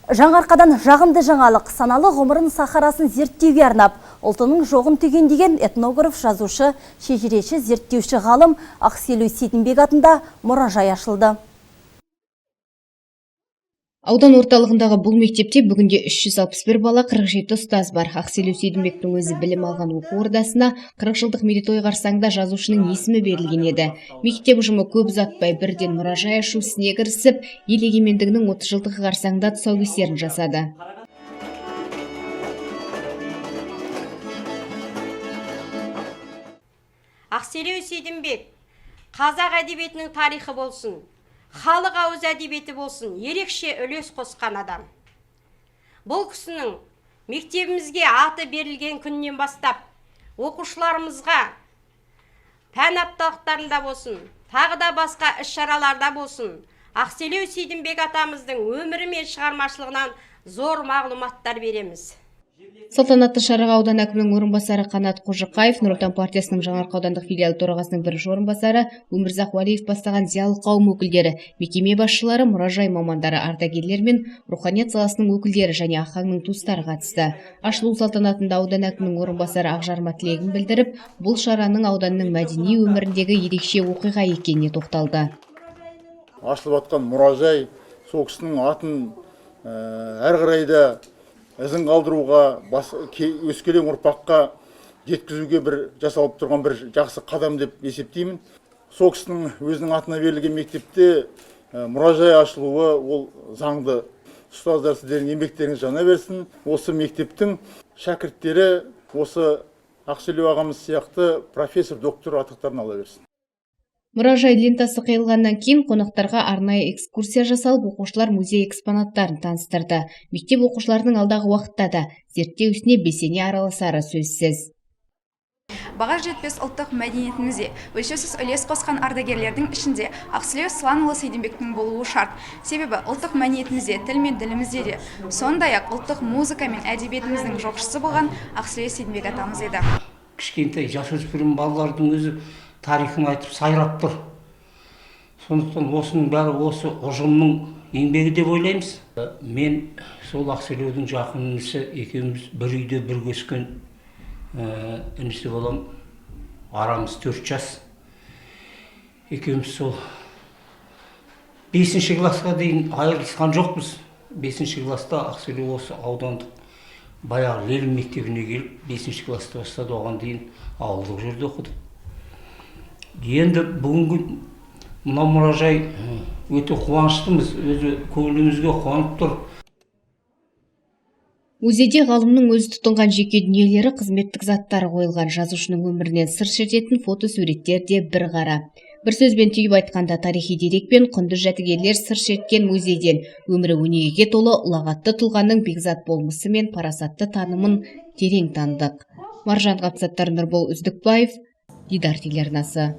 Жаңаарқадан жағымды жаңалық, саналы ғұмырын сахарасын зерттеуге арнап, ұлтының жоғын түгендеген этнограф, жазушы, шежіреші, зерттеуші ғалым Ақселеу Сейдімбек атында мұражай ашылды. Аудан орталығындағы бұл мектепте бүгінде 361 бала, 47 ұстаз бар. Ақселеу Сейдімбектің өзі білім алған оқу ордасына 40 жылдық мерейтой қарсаңында жазушының есімі берілген еді. Мектеп ұжымы көп ұзатпай бірден мұражай ашу ісіне кірісіп, ел егемендігінің 30 жылдығы қарсаңында тұсаукесерін жасады. Ақселеу Сейдімбек қазақ әдебиетінің тарихы болсын, халық ауыз әдебиеті болсын, ерекше үлес қосқан адам. Бұл кісінің мектебімізге аты берілген күннен бастап оқушыларымызға пән апталықтарында болсын, тағы да басқа іс-шараларда болсын, Ақселеу Сейдімбек атамыздың өмірі мен шығармашылығынан зор мағлұматтар береміз. Салтанатты шараға аудан әкімінің орынбасары Қанат Қожықаев, Нұр Отан партиясының Жаңаарқа аудандық филиалы төрағасының бірінші орынбасары Өмірзақ Уәлиев бастаған зиялы қауым өкілдері, мекеме басшылары, мұражай мамандары, ардагерлер мен руханият саласының өкілдері және Ахаңның туыстары қатысты. Ашылу салтанатында аудан әкімінің орынбасары ақжарма тілегін білдіріп, бұл шараның ауданның мәдени өміріндегі ерекше оқиға екеніне тоқталды. Ашылып жатқан мұражай сол кісінің атын әрі қарай да ізін қалдыруға, өскелең ұрпаққа жеткізуге бір жасалып тұрған бір жақсы қадам деп есептеймін. Сол кісінің өзінің атына берілген мектепте мұражай ашылуы ол заңды. Ұстаздар, сіздердің еңбектеріңіз жана берсін. Осы мектептің шәкірттері осы Ақселеу ағамыз сияқты профессор, доктор атақтарын ала берсін. Мұражай лентасы қиылғаннан кейін қонақтарға арнайы экскурсия жасалып, оқушылар музей экспонаттарын таныстырды. Мектеп оқушыларының алдағы уақытта да зерттеу ісіне белсене араласары сөзсіз. Баға жетпес ұлттық мәдениетімізде өлшеусіз үлес қосқан ардагерлердің ішінде Ақселеу Сланұлы Сейдімбектің болуы шарт. Себебі ұлттық мәдениетімізде, тіл мен ділімізде де, сондай-ақ ұлттық музыка мен әдебиетіміздің жоқшысы болған Ақселеу Сейдімбек атамыз еді. Кішкентай жасөспірім балалардың өзі тарихын айтып сайрап тұр. Сондықтан осының бәрі осы ұжымның еңбегі деп ойлаймыз. Мен сол Ақселеудің жақын інісі, екеуміз бір үйде бірге өскен інісі болам. Арамыз 4 жас. Екеуміз сол 5 классқа дейін айырылысқан жоқпыз. 5 класста Ақселеу осы аудандық баяғы Ленин мектебіне келіп 5 класста бастады. Оған дейін ауылдық жерде оқыдық. Енді бүгінгі мына мұражай өте қуаныштымыз, өзі көңілімізге қуанып тұр. Музейде ғалымның өзі тұтынған жеке дүниелері, қызметтік заттары қойылған. Жазушының өмірінен сыр шертетін фотосуреттер де бір қара. Бір сөзбен түйіп айтқанда, тарихи дерек пен құнды жәдігерлер сыр шерткен музейден өмірі өнегеге толы ұлағатты тұлғаның бекзат болмысы мен парасатты танымын терең таныдық. Маржан Қапсаттар, Нұрбол Үздікбаев, Дидар телеарнасы.